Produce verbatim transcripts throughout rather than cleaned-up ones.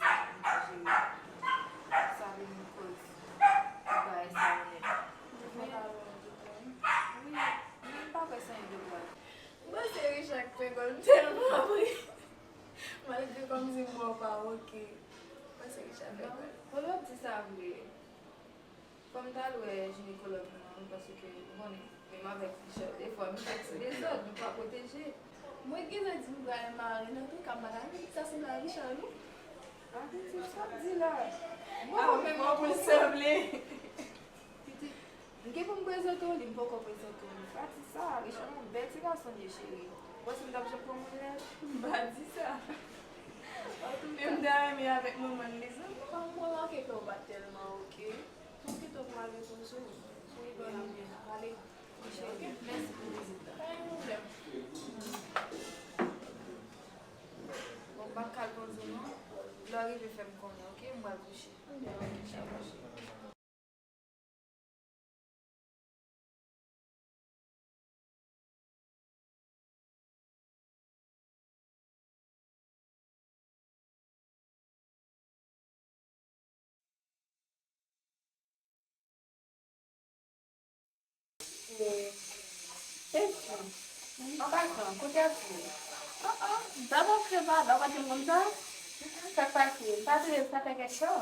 Sa vin jere sa vin kòz tout bagay sa yo nèt. Men, wi, men m pa kwè se anyen de grav. M panse Richard k fè gòl, m tèlman ri. Malgre kòmsi m wè w pa oke. M panse Richard fè gòl. Bon, w ap di sa vre. Fò m t al wè jinekològ mwen an, paske, ou konnen, menm avèk Richard, defwa, nou fè ti dezòd, nou pa pwoteje. Mwen t gentan di m pral mare nan tou, ka m pa ta di sa sanble a Richard, non. Ah, pitit, sa w ap di la? Mwen, ah, ou menm, mwen pou l sanble. Pitit, m gen pou m prezante w li, m poko prezante w li. Pa di sa, Richard, yon bèl ti gason li ye, cheri. Ou panse m t ap janm pran moun lèd? M pa di sa. Antouka. Men m ta renmen avèk manman l, li zanmi. Mwen remake ke w pa tèlman oke. Mwen kite w pou ale poze w. Wi, ban nou byen ap pale. Oke, mèsi pou vizit la. Pa gen pwoblèm. Bon, m p ap kal poze w non. Lè w rive, fè m konnen, oke? M pral kouche. Oke, chak kouche. An pasan, kote Arthur ye? Oh, oh, m t ap antre pa la, ou pa t janm konn sa? Sa k pase? M pa tande, sa fè kèk tan.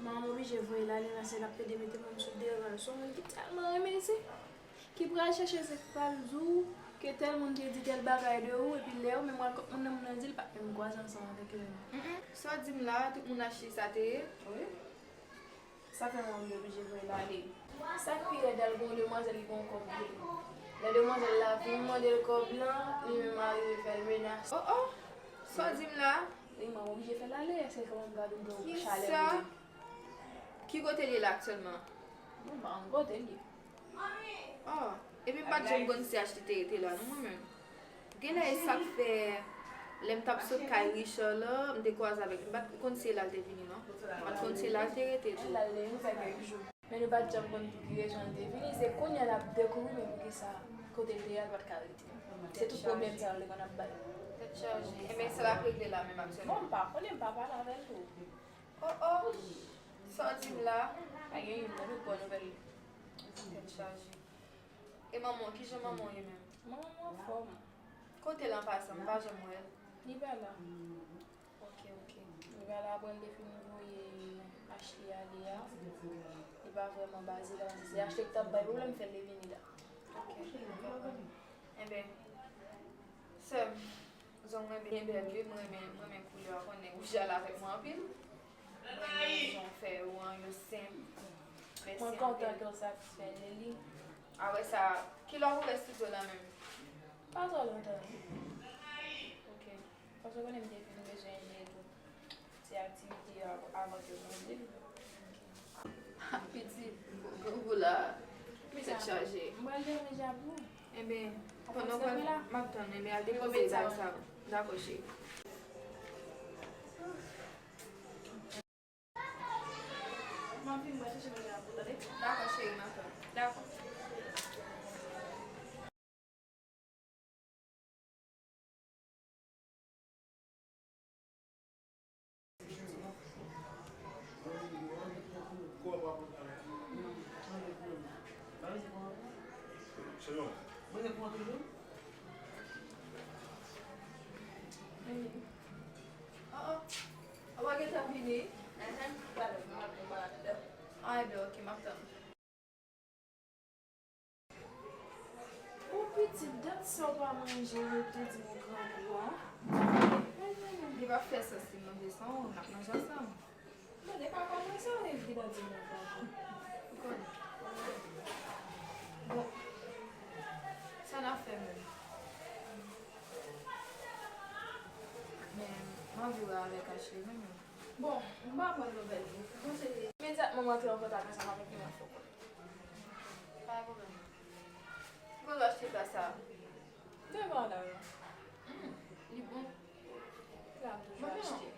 Manman m oblije voye l ale nan sèl ap plede mete moun sou devan l. Se yon moun ki tèlman renmen Zi, ki pral chèche Zi, ki pral di w ke tèl moun te di tèl bagay de ou, epi lè ou menm pral kot moun nan, moun nan di l pa t menm kwaze ansanm avèk li menm. Mm, mm. Sa w di m la a, tout moun achte sa te ye? Wi. Sa fè manman m te oblije voye l ale. Sa k pi rèd la, l gen yon demwazèl ki gen yon kòb pou li. Lè demwazèl la vin mande l kòb lan, li menm arive fè l menas. Oh, oh! Sa w di m la a? Wi, manman oblije fè l ale, èske kòman m ka vin pran yon chalè pou li? Ki kote l ye la aktyèlman? Bon, m pa konn kote l ye. Oh, epi m pa t janm konn si Ashley te rete la, non, mwen menm. Genlè e sa k fè, lè m t ap sot kay Richard la, m te kwaze avèk li. M pa t konn si e la l te vini, non. M pa t konn si e la l te rete tou. E la l te vin fè kèk jou. Men nou pa t janm konn pou ki rezon l te vini. Se kounye a n ap dekouvri, men poukisa kote l te ye a, l pa t ka rete. Se tout pwoblèm sa yo l te konn ap bay. Tèt chaje. Enben, sa l ap regle la menm aktyèlman? Bon, m pa konnen, m pa pale avè l tou. Oh, oh! Sa w di m la? Pa gen youn nan, tout bon nouvèl. Tèt chaje. E manman w, kijan manman w ye menm? Manman m anfòm. Kote l an pasan? M pa janm wè l. Li pa la. Ok, ok. Li pa la, apre l te fin voye Ashley ale a. Li pa vrèman baze la, paske se Ashley ki t ap bay pwoblèm, fè l te vini la. Ok, m konprann. Enben, sè m, zong mwen byen bèl wi, m renmen, m renmen koulè a, konnen wouj a la avèk mwen anpil. Mwen renmen jan w fè yo an, yo senp. Mèsi anpil. Mwen kontan ke w satisfè de li. Apre sa, kilè w ouvè estidyo la menm? Pa twò lontan. Ok. Paske w konnen m te fin bezwen jere tout ti aktivite yo av-, avan ke m ouvri l. Pitit, gwo, gwo la, tèt chaje. M pral demen deja pou ou. Enben, pandan w pral, m ap tann, enben, al depoze bagay sa yo. Dakò, cheri. M ap vin, m ap chèche bagay la pou ou, tande? Dakò, cheri, m ap tann. Dakò. Oh, oh. Ou pa gentan vini? Enhen. Talè, m ap vin pale avè w. Ah, enben, ok, m ap tann. Ou pitit, dat sa w pa manje, ou te di m ou grangou a. Li pa fè sans li manje san ou, n ap manje ansanm. Bon, e pa kòmanse ou te vin nan di m nan papa. Ou konnen. Bon, sa n ap fè menm? Men, m anvi wè avèk Ashley menm. Bon, m pa pran nouvèl li. M panse imedyatman m antre an kontak ansanm avèk li, m ap fè w konnen. Pa gen pwoblèm. Ki kote w achte pla sa a? Devan la. Hmm, li bon. Pla m toujou achte.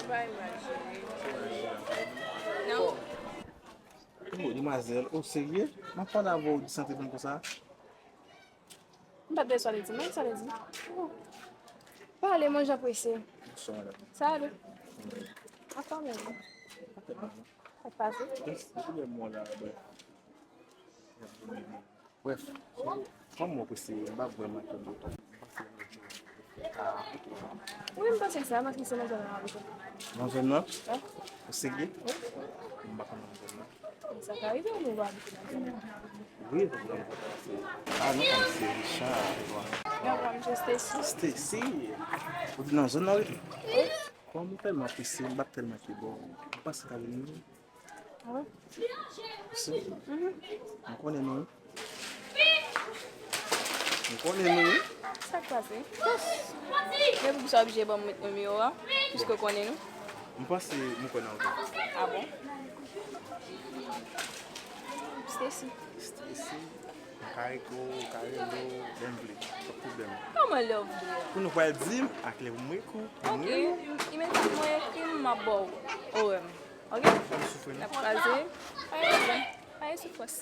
Bay mal, cheri. Non. Oh, demwazèl, ou serye? M ap pale avè w, ou santi m konsa? M pa t bezwen de di, men sa vle di. Pale, mwen, jan prese. Bonswa, madanm. Salut. Anfòm ou? Sa k pase? Depi lè m wè w la, brèf. Brèf, kòm mwen prese, m pa vrèman tande w. Wi, m panse sa, paske se nan zòn nan w abite. Nan zòn nan? Wi. Ou serye? Wi. M pa konn nan zòn nan. Sa ka rive, ou pa abite nan zòn nan. Wi, paske m pa pase. Ah, non, kòm se Richard, bon. Non, mwen, se Stacy. Stacy! Ou te nan zòn nan, wi? Wi. Kòm ou tèlman prese, m pa t tèlman te bon. M pase ka vini. Ah ouais? Si. Mhm. M konnen nou, wi. M konnen nou, wi. Sa k pase? Men poukisa w oblije ban m nimewo a, piske w konnen nou? M panse m konnen w tou. Ah bon? Stacy. Stacy. M ka ekri w, m ka rele w, lè m vle. Pa pwoblèm. Kòman lè w vle? Pou nou pral di m ak lè pou m ekri w. Ok. Imedya mwen ekri m, m ap ba w orè m. Ok? N ap kwaze. Pa gen pwoblèm. Pa gen soufrans.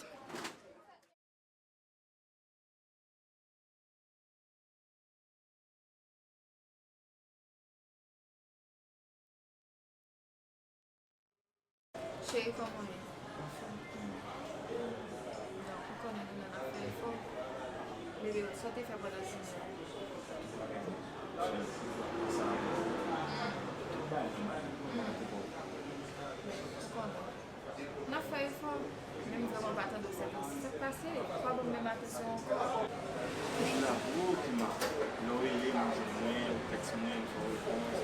Cheri, kòman w ye? Donk, ou konnen nou nan afè efò. Bebe, sa w te fè pandan jounen an? Ou konnen. N ap fè efò. Men m vrèman pa tande w sètansi. Sa k pase? Ou pa ban m menm atansyon ankò. Ou la pou ou ki mal. Lè w rele m, ou jwenn mwen, ou tèks mwen, m fè w repons.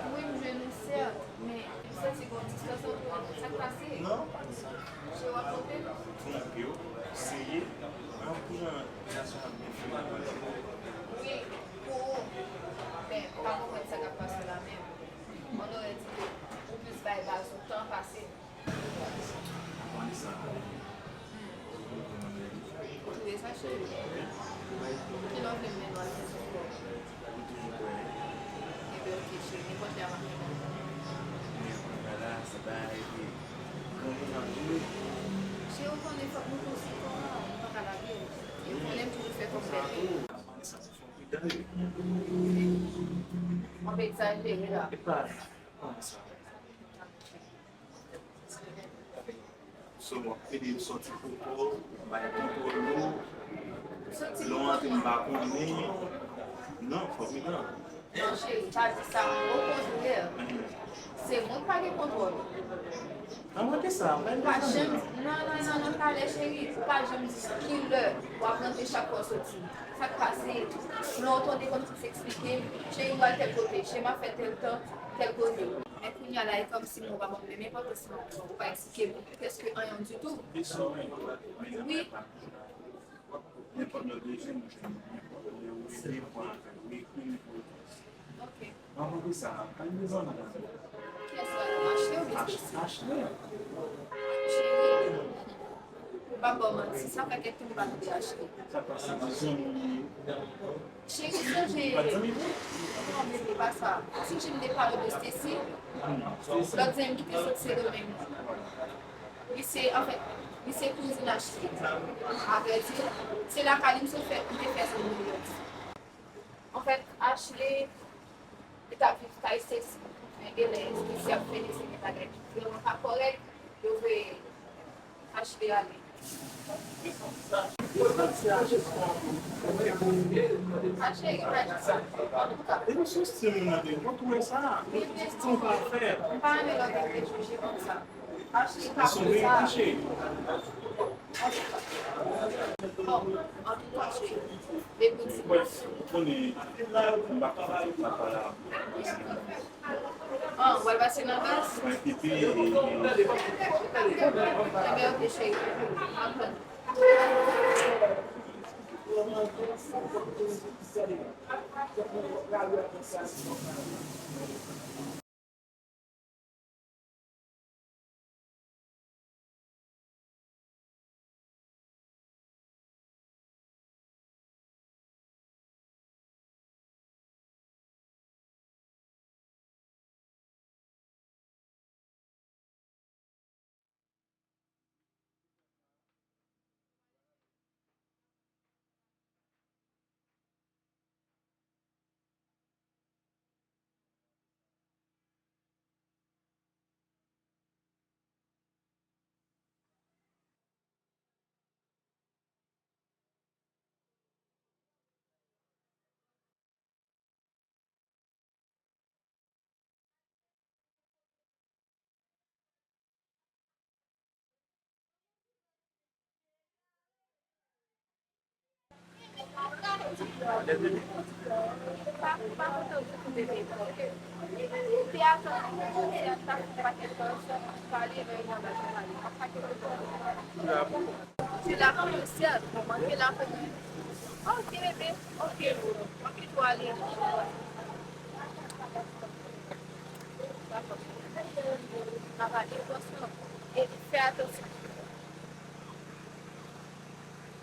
Wi, m jwenn ou, sèt, men m santi gon distans ant nou. Sa k pase? Non, pa distans. Se w ap monte? Twonpe w, serye. An pou jan relasyon ap byen fini. Wi, pou ou. Men, m pa konprann sa k ap pase la menm. Onore di ke ou plis bay baz ou tan pase. Ou konnen sa. Ou twouve sa, cheri? Kilè w vle m mennen w al fè sou kò? Ou toujou prè. Ebyen, oke, cheri, nenpòt lè a m ap mennen w. Men kounye a la, se pa rete. Konnen sa tou. Cheri, ou konnen fòk nou konn sou kò a, nou pa ka lage l. E ou konnen m toujou fè kò m bèl. Fòk pridan wi. W ap egzajere la. Epa, kòman sa? So, w ap pede soti pou kò w, bay kontwòl ou. Lè w antre m pa konnen. Non, fòk pridan. Non, cheri, pa di sa. Okontrè, se mwen k pa gen kontwòl. An mwen te sa, mwen pa janm, non, non, non, non, talè, cheri, ou pa janm di kilè w ap rantre chak fwa w soti. Sa k pase? Lè w tounen kòmsi se eksplike m, cheri, m pral tèl kote, cheri, m ap fè tèl tan, tèl kote. Men kounye a la, e kòmsi ou pa ban m menm enpòtans nan, ou pa eksplike m prèske anyen ditou. Wi. Nenpòt lè w bezwen m, ou jwenn mwen. Nenpòt lè w rele m, pran apèl, ou ekri m, ou repons. Ok. Anvan de sa, pa gen zanmi. Kiyès la? Ashley oubyen Stacy? Ashley. Cheri, m p ap ba w manti, sa fè kèk tan m pa tande Ashley. Sa pase, di zanmi w li ye? Cheri, sonje. Pa t zanmi vre? Non, bebe, pa sa. Sonje m te pale w de Stacy? Hmm, Stacy. Lòt zanmi m ki te sot Sendomeng. Li se, anfèt, li se kouzin Ashley. Avrèdi, se lakay li m sot fè, m te fè zanmi yo. Anfèt, Ashley, li t ap viv kay Stacy. Men genlè Stacy ap fè de sèten bagay ki vrèman pa kòrèk, yo voye Ashley ale. Ashley, pa di sa. Antouka. Epi sou stil moun nan, ou twouve sa? Wi, men si w pa fè. M pa renmen lè w te jije konsa. Ashley pa konsa. Bon, antouka, cheri. Epi di. Ou konnen, m pa ka pale avè w. Ah, w al pase nan baz? Mwen pipi. Ebyen, oke, cheri. Anprann. Pa, pa pote w ditou, bebe. Ou te atann pou se ap ta fè pakèt kòs, pale lè yo nan bagay pale. Ap pakèt kòs. Tu la commercial, bon, manke la pou mwen. Ok, bebe, ok. Manke tou ale. Papa, e kòs lan, e fè atansyon.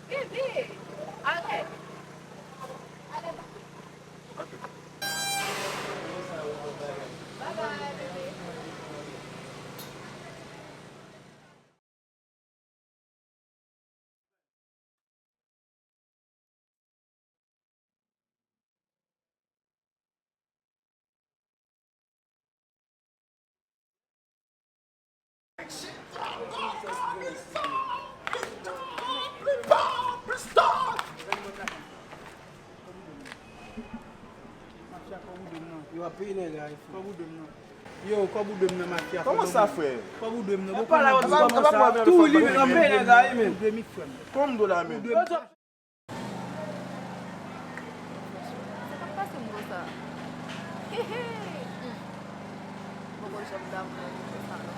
Bebe, ale. Ale, bye bye, bebe. Yo ap peye nèg la, yo fou. Yo, kòb ou dwe m nan, mafya. Kòman sa, frè? Kòb ou dwe m nan. Bon, kòman sa? Tou li menm ap peye nèg la, wi, men. Ou dwe m, frè m. Kòman m dwe la, men? Sa k ap pase m konsa? Hehe! Hmm. Mwen poko janm damou nan nivo sa non.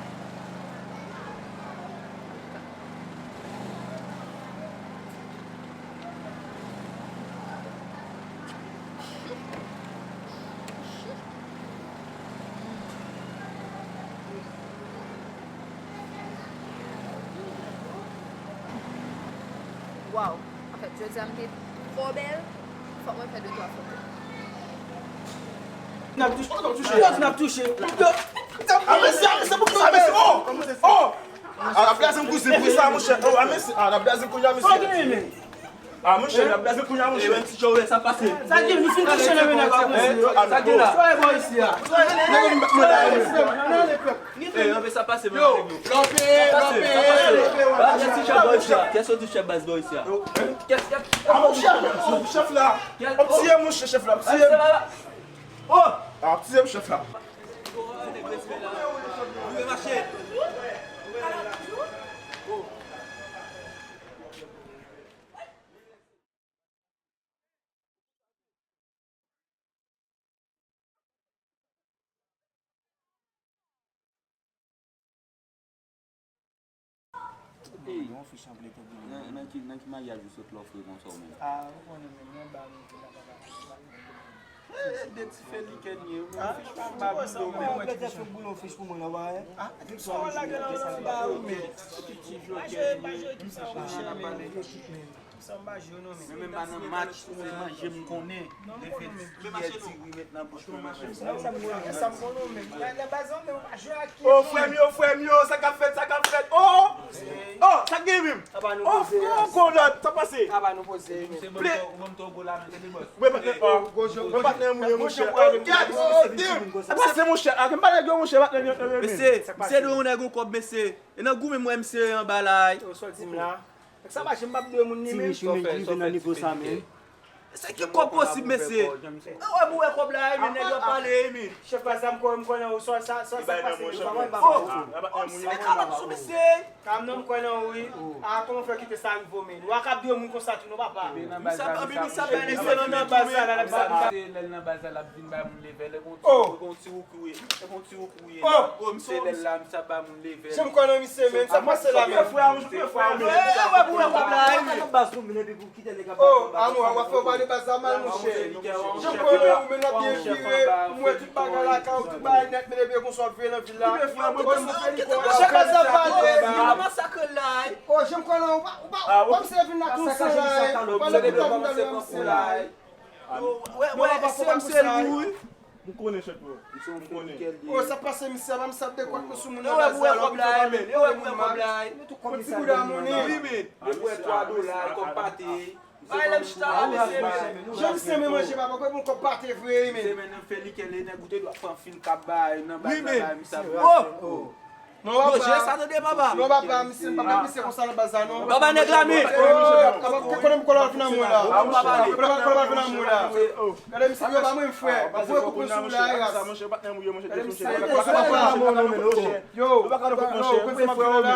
Waw! Anfèt, jodi a m te twò bèl, fòk mwen fè de twa foto. N ap touche, n ap touche. Yo, n ap touche. Yo. A, mesye, a, mesye, pou kisa, mesye? Oh! Oh! A, ap blaze m kouzin, pou kisa, monchè? Oh, a, mesye, a, ap blaze m kounye a, mesye. Sa w genyen, men? A, monchè, ap blaze m kounye a, monchè. E, menm ti chòvè, sa pase. Sa gen, nou fin touche nan mennaj la, monchè. Sa gen la. Sa e bò isi a. Nèg yo vin bat mwen la, men. Nan, nan, nan, nan. Eh, anpe sa pase, men. Yo, lòpe, lòpe, lòpe. Kès sou chèf bò isi a? Kès sou chèf baz bò isi a? Kès, kès? A, monchè, chèf la. Ap tiye, monchè, chèf la, ap tiye. Oh! Ap tiye, chèf la. Ey, nan, nan ki, nan ki maryaj ou sot lòfre konsa w menm? Ah, ou konnen menm, mwen ba nou te la, papa. Eh, de ti felikèn ye, ou menm, fich pa ba boudo menm. Mwen te fè boulon fich pou mwen la, wè. Ah, sa w lage nan men ba ou menm. Ti ti jokè ye. Sa w pale. Sa m pa jwe non, men. Men menm pa nan match, se manje m konnen. Leve kiyè diri met nan bouch mwen, manje m. Sa m konnen, men. Nan baz an, men ou pa jwe ak ki. Oh, frè m yo, frè m yo, sa k ap fèt, sa k ap fèt. Oh! Oh, sa k gen menm? Oh, frè, kolòt, sa pase? Aba nou poze, men. Ou ban m twò gwo la, men, tande, bòs. Mwen patnè, oh, mwen patnè mwen, monchè. Oh, gad, oh, damn. Sa pase, monchè. Ah, m pa nèg yo, monchè, patnè, men. Mesye, misye dwe yon nèg yon kòb, mesye. E nan goumen m wè misye anba la. Ou sòti m la. Sa mache, m p ap dwe moun ni menm. Ti Mich ou menm ki rive nan nivo sa menm. Se ki kòb posib, mesye? Ou wè pou wè kòb la, men nèg yo ap pale, men. Chèf la, sa m konnen, m konnen ou, sa, sa, sa, sa pase, men pa mwen, pa mwen. Oh, si li kapab sou misye. Ka m non, m konnen ou, wi. Ah, kòman fè kite sa rive w, men? Ou a kab dwe moun konsa tou, non, papa. Misye ap, misye ap bèl, mesye, nan baz la, nan baz la. Lè l nan baz la, l ap vin bay moun leve, lè gon ti, gon ti wouk wi. E bon ti ou pou ye. Oh, misye lè la, misye ap ba moun leve. Jan m konnen misye, men, sa pase la, men. Frè, frè, frè, men. Eh, wè pou wè kòb la, wi. Oh, amou, w ap fè w pale baz la mal, monchè. Jan m konnen ou, men, w ap byen vire, m wè tout bagay lakay ou, tout bagay nèt, men depi konsa w ap vire nan vil la. Monchè, baz la pale. Yo masakre l la, wi. Oh, jan m konnen ou pa, ou pa, ou pa misye vin la konsa la, wi. Pandan tout tan vin la, misye la, wi. Wè, wè, se misye l wi. M konnen chèf yo. M konnen. Oh, sa pase misye, pa misye ap dekwat nou sou moun nan baz la, lè w vin fè pale pou moun mal. Yon ti bouda monnen. Wi, men. Depi wè twa dola, kòb pate. Bay lè m chita la, mesye, men. Jan misye men manje, papa, kòb moun kòb pate vre, men. Se men nan fè li kè le nèg ou te dwa pran fil k ap bay nan baz la, bay misye ap. Oh! Non, papa. Yo, jere sa, tande, papa. Non, papa, misye, papa, misye konsa nan baz la, non. Papa, nèg la, men. Oh, papa, konnen m konnen w ap vin nan mwen la. Papa, konnen w ap vin nan mwen la. Gade misye, yo, pa mwen, frè. Ap voye kout men sou la, e ras. Gade misye, yo, konsa, papa. Yo, yo, kote sa m ap vin la.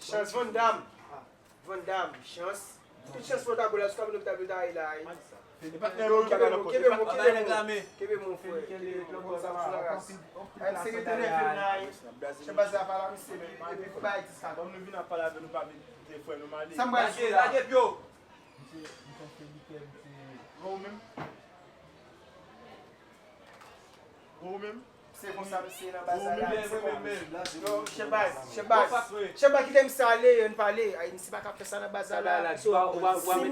Chans Van Damme. Van Damme, Chans. Tout chans pou ta gol la, sou kamera ta vin ta la. Kenbe mwen, kenbe mwen, kenbe mwen, kenbe mwen, frè. Kenbe mwen, konsa, sou la ras. Ay, misye rete leve nan. Chèf baz la pa la, misye, men. Epi, fò bagay dis ka. Kòm nou vin ap pale avè nou, pa vin de frè nou male. Sa m pral di la. Lage pye w. Misye, misye se li ke misye. Ou menm? Ou menm? Se konsa misye nan baz la, se konsa. Yo, chèf baz, chèf baz. Chèf baz, kite misye ale, ann pale. Ay, misye pa ka fè sa nan baz la. Si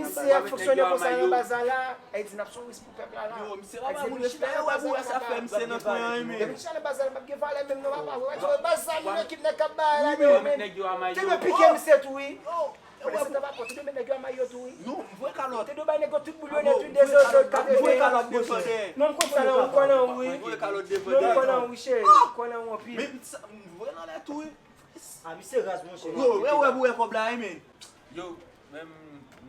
misye ap fonksyone konsa nan baz la, ay di n ap sou risk pou pèp la la. Yo, misye pa ba moun respè, yo wè pou wè sa fè misye nan kwen an, men. Depi misye nan baz la, m ap gen valè menm non, papa. Wè, baz sa, nou ekip nèg k ap bay la, men. Te dwe pike misye tou, wi. Yo, wè pou. Te dwe met nèg yo a mayo tou, wi. Non, m voye kalòt. Te dwe bay nèg yo tout boul yo nèt, wi, de zòt, katreven. M voye kalòt devan dèyè. Non, m konn sa nan ou, kwè nan ou, wi. M voye kalòt devan dèyè. Non, m kwè nan ou, wi, cheri. Kwè nan ou anpil. Men, m voye nan lèt tou, wi. A, misye raz, monchè. Yo, wè, wè, pou wè kòb la, wi, men. Yo, menm,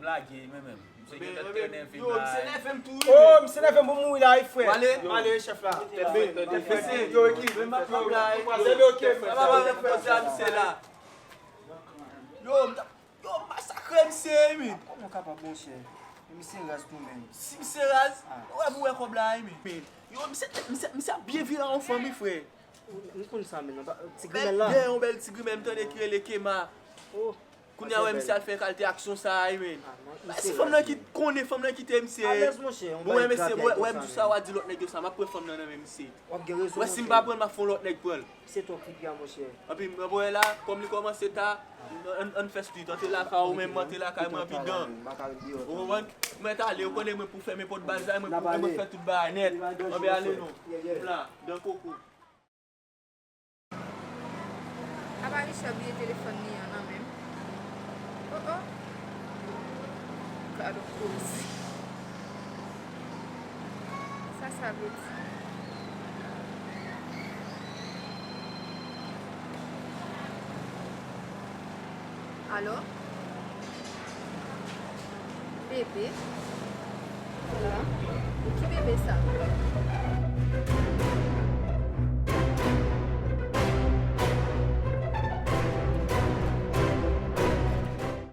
m lage, men, menm. Misye gen tèt trè nève la. Yo, misye nève m tou, wi. Oh, misye nève m pou mouri la, wi, frè. Wale. Wale, chèf la. Yo, ekip. Men m ap la, wi. Yo, ekip. Sa pa pale pou kote a misye la. Yo, m t ap Yo, m masakre misye, wi, men. Kòman w kapab, monchè? Misye raz tou, menm. Si misye raz, ou wè pou wè kòb la, wi, men. Yo, misye, misye, misye ap byen vire yon fanm, wi, frè. M konn sa, men, ti grimèl la. Bèl, yon bèl ti grimèl, m tande ki rele Kema. Oh. Kounye a, wè, misye al fè kalite aksyon sa, wi, men. Si fanm nan ki konnen, fanm nan kite misye. Alèz, monchè, yon bagay grapyay konsa, men. Bon, wè, mesye, wè, m di sa, w a di lòt nèg yo sa, m ap pran fanm nan nan men misye. W ap gen rezon, monchè. Wè, si m pa pran l, m ap fè yon lòt nèg pran l. Se twòp figi a, monchè. Anpi, mwen wè la, kòm li kòmanse ta, ann, ann fè street, antre lakay ou menm, antre lakay mwen, anpi dan. Ou konprann? Mwen t ale, ou konnen mwen pou fèmen pòt baz la, mwen pou, mwen fè tout bagay nèt. Anben ale non. M la, dan koko. Apa Richard bliye telefòn li an nan men l? Oh, oh. Gad on koze. Sa sa vle di? Alo? Bebe? Ki bebe sa?